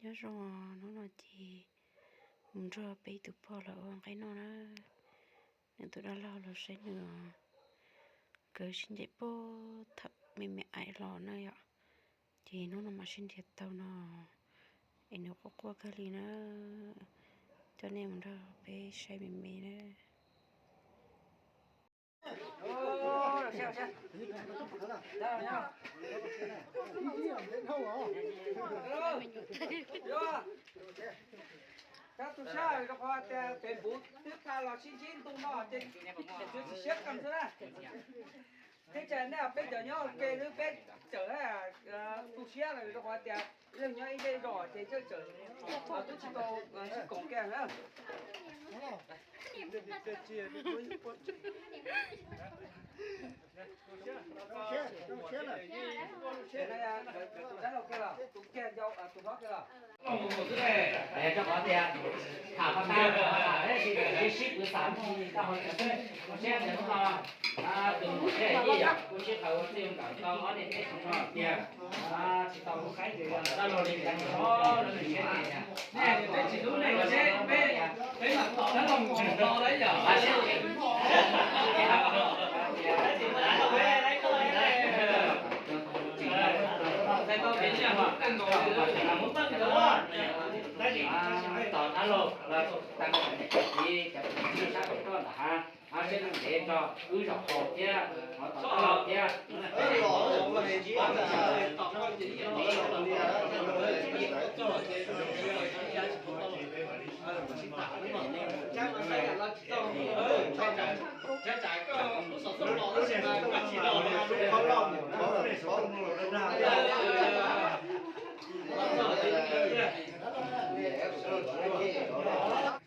Nyob zoo, hnub no ces mus nrog peb tus pog los ua nqaij noj na. Nws tus dab laug los saib nws, nkawd sib ncaim puag thaum me me aiv los na yom. Ces hnub no mam sib nrhiav tau no, es nws quaj quaj kawg li na. Coj nej mus nrog peb saib me me na. Tab tu siab rau qhov tias pem npuv twb pha los sib ntsib ntu no ces tsis siab qees xwb na. Thiab cas nej peb cov nyob ua ke xwb peb txawm tu siab lawm rau qhov tias leej nyob ib zej zos ces twb txawm twb tsis tau sib koom kiag na. Rau qhov tias tham qhov tag, sib pwv xav tsis tau hauv tsev xwb. Kuv siab tias hnub no tus muam thiab yij yom kuj sib qawm ua txij ua nkawm tau ob niam txiv tub no tiag. Tsis tau tus qaib ces dab laug li cas los lub ntsej muag peb tsis hlub nej seb peb peb mam tom dab laug mus no lawm yom. Tom dab laug los tau cov niam cov txiv cov kwv tij sab pem tuaj ntawm hav, seb ntev nrog wb zaum haus thiab, hov tom dab laug thiab.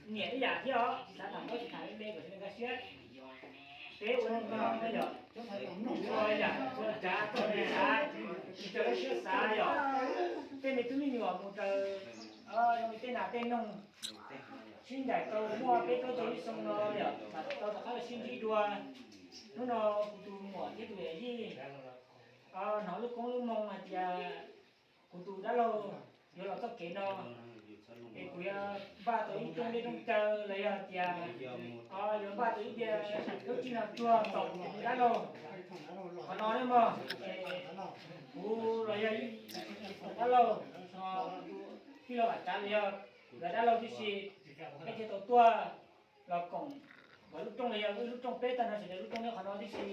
Niam ib yam thiab os, xav tham ntaub tsis tham me me kom sawv daws nkag siab. Peb ua neej no yog txhua yam txhua tsav txhua yam xav, tsis raws lub siab xav yom. Tej me tub me nyuam mus raws tej nas tej noog sib ncaim tau muaj peb plaub caug ib xyoo no yom, mam tau rov qab los sib ntsib dua. Hnub no kuv tus muam thiab tus yawm yij hnov lub koob lub moo hais tias kuv tus dab laug yuav los txoj kev no, es kuv yuav npaj tau ib rooj dej rooj cawv los yog tias yuav npaj tau ib diav khaub tsij no tuag txaus kuv tus dab laug. Qhov no ne mog, kuv los yog dab laug, tij laug Vam Tsav los yog nkawd dab laug tib si, peb thiaj tau tuaj los koom nkawd lub rooj los yog wb lub rooj, peb tag nrho sawv daws lub rooj nyob qhov no tib si.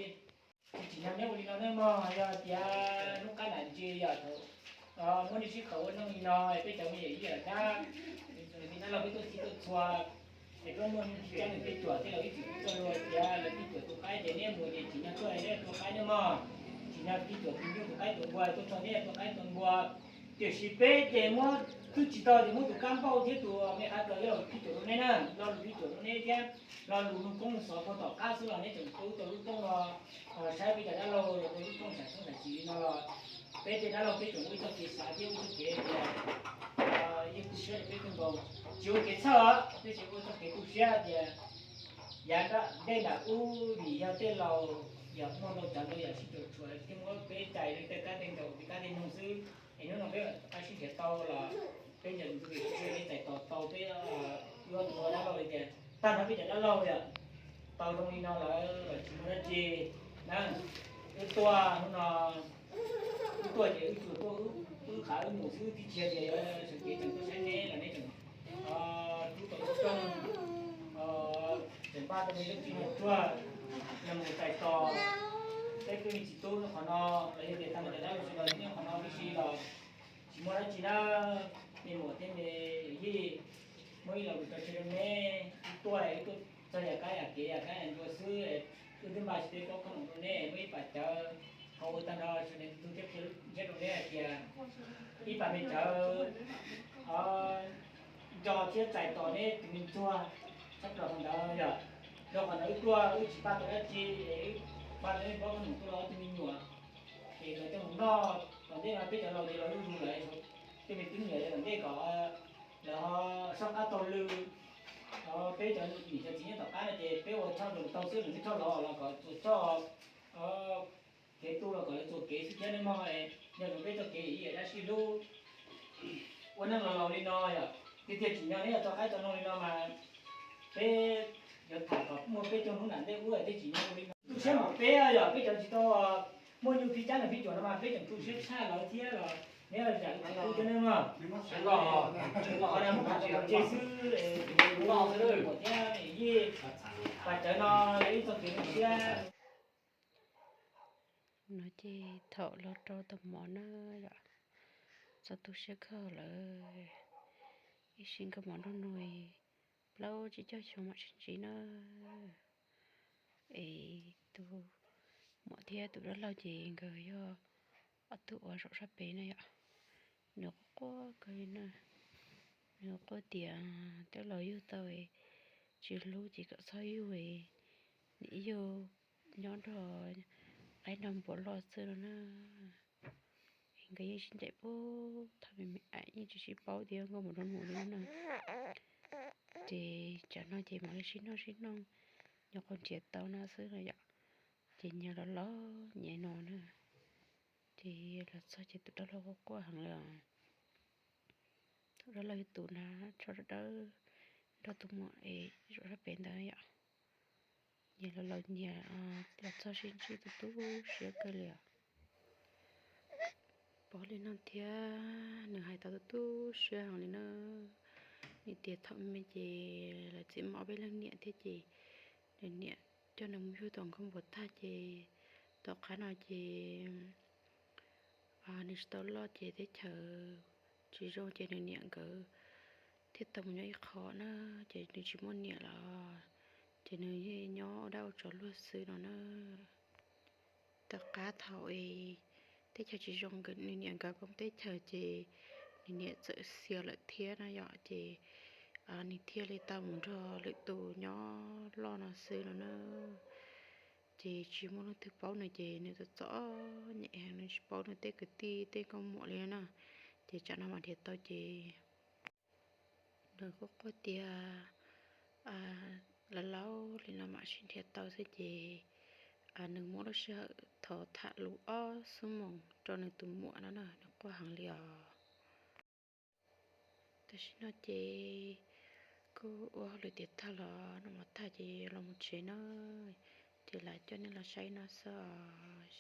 Tsis tsim nyog neb ua li no ne mog, yog tias hnub qab nram ntsis yog thaum muab nej sib qawm ua neej li no, peb cov me yawm yij lawm thiab, dab laug peb tuaj txhij tuaj txhua, es peb muaj neeg tsis ceeb nws peb cuam tej laus ib txwm tuaj luag tias lawv peb cuam tus qaib ces neb mus ces tsim nyog tuaj neb tua qaib ne mog, tsim nyog peb cuam tus nyuj tus qaib tus npua tuaj txog neb tua qaib tua npua. Tiam sis peb ces muab twb tsis tau ces muab tus kab npauj thiab tus me qav kaws coj los pib cuam rau neb na, lo lus pib cuam rau neb thiab lo lus nug koob nug xov puag tom qab xwb los neb tseem tuaj rau lub rooj no saib peb cov dab laug los rau lub rooj sam xoob sam cis li no los peb tej dab laug peb tseem ua ib txoj kev xav thiab ua ib txoj kev tias yeej tu siab rau peb kawg nkaus. Tsis ua kev txhawj os, peb tseem ua txoj kev tu siab tias yav ntej nram ub vim yog tej laus yog muaj ntau cov ntau yam sib cuam tshuam thiaj muab peb cais li tej kab tej nkaus tej kab tej noog xwb. Es hnub no peb mam rov qab sib nrhiav tau los peb nco ntsoov tias peb txais tos tau peb ua tus dab laug li tias tag nrho peb cov dab laug yom, tau zoo li no lawm los tsis muaj dab tsi na. Wb tuaj hnub no, wb tuaj ces wb tsuas tuaj wb qab wb mus xwb, wb twb tsis yog tias yuav sawv kev tseem tuaj saib neb los neb tseem rub tau lub rooj, tseem npaj tau me lub txiv mus tuag, yog mus txais tos peb kwv tij txiv tub nyob qhov no los yog tias tag nrho cov dab laug sawv daws nyob qhov no tib si los tsis muaj dab tsi na. Me muam thiab me yij, muaj ib lo lus tso tseg rau neb, wb tuaj wb tuaj txog yam kab yam kev yam kab yam ncua xwb, wb twb npaj tsis tau pob koob hmoov rau neb, muaj ib pas cawv, qhov uas tag nrho sawv daws tu thiab qhia ntsiab rau neb hais tias ib pas me cawv nco thiab txais tos neb tus me ntxuag tshaj plaws qhov ntawd yom. Rau qhov ntawd wb tuaj wb tsis npaj tau dab tsi, wb npaj tau ib pob koob hmoov tuaj rau ob tug me nyuam, ces nkawd coj mus noj. Tom ntej no peb cov laus ces los zuj zus lawm, tej me tub me nyuam tom ntej kom lawv ho soj qab taug lw. Peb cov niam cov txiv nyob tom qab no ces peb ua choj nroos taug xwb, nws twb choj los los kom txuas choj, kev tu los kom lawv txuas kev xwb thiab ne mog. Nco ntsoov peb txoj kev ib yam dab sib hlub ua Neej los laus li no yog tiag tiag tsim nyog neb yog tau qaib tau noog li no mas peb yuav tham kom muaj peb caug hnub nram ntej ub tej tsim nyog li no. Tu siab npaum peb yog peb cov tsis tau muaj nyuj phij cab nws phij cuam no mas peb tseem tu siab tshaj lawv thiab los neb zam lub txim pub cov neeg no. Qhov no muab tham tsis tau ntse xwb, thiab yij pas cawv no ib txoj kev zoo siab. No ces thaum los rau tau mov na yom, txog tu siab kawg lawm. Ib sim nkawd mov nrog nug plaub tsib caug xyoo mam sib ntsib na. Es tus muam thiab tus dab laug ces nkawd yog ob tug uas zaum sab pem na yom. Nws quaj quaj kawg li na. Nws quaj tias twb los yug tau tsis hlub ces kom txhob yug, nim yug nyob nrog qaib nrog npua loj xwb no na. Nkawd yeej sib ncaim puag thaum me me yeej tsis sib paub tias nkauj mus nrog mus li na. Ces tsam no ces mam li sib noj sib noog, nyuam qhuav nrhiav tau no xwb no yom. Ces nyias los los nyias no na. Ces los txog ces tus dab laug quaj quaj heev li os. Tus dab laug yog tus na tsho dawb dawb nrog tus muam es zaum sab pem ntawd yom. Nyias los los nyias los txog sib ntsib tu tu siab kawg li os. Pom li no thiab nws hais tau tu tu siab heev li na. Nws tias thaum me ces lawv txiv muaj ob peb leej niam thiab ces nws niam coj nws mus yug tau nkauj npua tag ces tom qab no ces nws tsis tau loj ces teb chaws tsis zoo ces nws niam nkawd thiaj tau mus nyob ib qho na, ces nws tsis muaj niam los ces nws yeej nyob ua dab ua tsov luag xwb no na. Tom qab thaum teb chaws tsis zoo, nws niam nkawd poob teb chaws ces nws niam txawm xiam lawm thiab no yom, ces nws thiaj li tau mus nrog lwm tus nyob loj no xwb no na. Ces tsis muaj leej twg paub nws ces nws txom txom nyem heev, nws tsis paub nws tej kwv tij tej nkauj muam li na. Ces tsam no mam nrhiav tau ces nws quaj quaj tias laus laus li no mam sib nrhiav tau xwb ces nws muab lub sij hawm thov tham lus ob xuab moos rau nws tus muam no na, nws quaj heev li os. Tam sim no ces kuj ua hauj lwm tiav tag los noj mov tag ces los mus tsev na, ces lam coj nej los saib no xwb os.